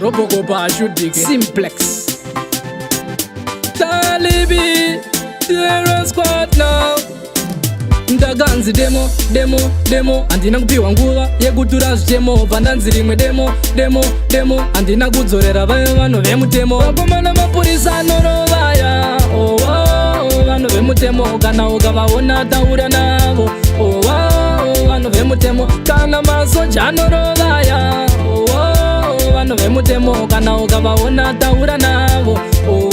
Robocop ashudike Simplex Talibi Terror Squad now. Ndakanzi demo, demo, demo, handina kupiwa nguva yekutura zvichemo. Pandanzi rimwe demo, demo, demo, handina kudzorera vaya vanhu vemutemo. Vakomana, mapurisa anorovaya. Oh, vanhu vemutemo, kana ukavaona taura navo. Oh, vanhu vemutemo, kana masoja anorovaya. Oh, vanhu vemutemo, kana ukavaona taura navo. Oh,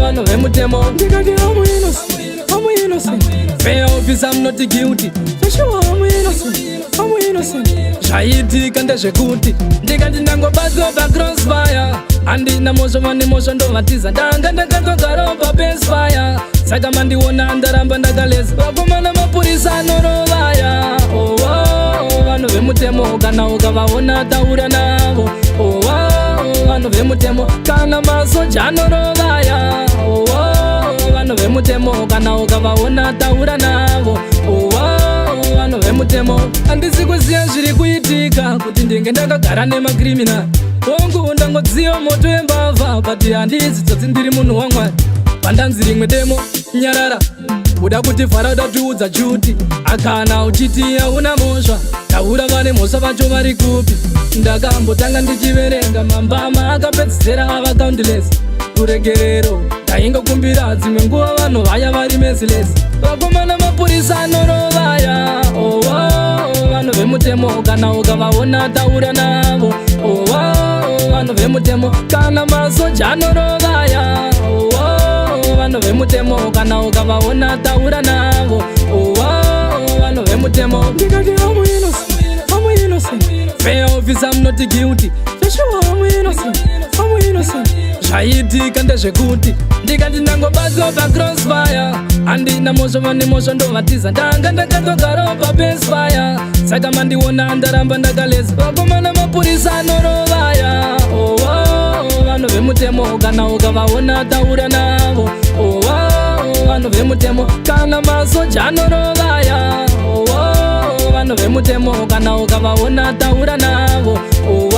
vanhu vemutemo. Ndikati I'm innocent, I'm innocent. Fair officer, I'm not guilty. Joshua, I'm innocent, I'm innocent. Zvaitika ndezvekuti ndikati ndangobatwa pacrossfire, handina mhosva, vane mhosva ndovatiza. Ndanga ndakatogarawo papesfire, saka mandiona ndaramba ndakaleza. Vakomana, mapurisa anorovaya. Oh, vanhu vemutemo, kana ukavaona taura navo. Oh, vanhu vemutemo, kana masoja anorovaya. Oh, vanhu vemutemo, kana ukavaona taura navo. Oh, vanhu vemutemo. Handisi kuziva zviri kuitika, kuti ndinge ndakagara nemacriminal. Hongu, ndangodziva moto yembavha, but handizi tsotsi, ndiri munhu waMwari. Pandanzi rimwe demo, nyarara, kuda kuti vhara, udatiudza juti akana uchiti hauna mhosva, taura vane mhosva vacho vari kupi? Ndakambotanga ndichiverenga mambama, akapedzisira ava countless. Ruregerero ndaingokumbira, dzimwe nguva vanhu vaya vari merciless. Vakomana, mapurisa anorovaya. Oh, vanhu vemutemo, kana ukavaona taura navo. Oh, vanhu vemutemo, kana masoja anorovaya. Oh, vanhu vemutemo, kana ukavaona taura navo. Oh, vanhu vemutemo. Ndikati I'm innocent, I'm innocent. Fair officer, I'm not guilty. Joshua, I'm innocent, I'm innocent. Zvaitika ndezvekuti ndikati ndangobatwa pacrossfire, handina mhosva, vane mhosva ndovatiza. Ndanga ndakatogarawo papesfire, saka mandiona ndaramba ndakaleza. Vakomana, mapurisa anorovaya. Oh, vanhu vemutemo, kana ukavaona taura navo. Oh, vanhu vemutemo, kana masoja anorovaya. Oh, vanhu vemutemo, kana ukavaona taura navo. Oh,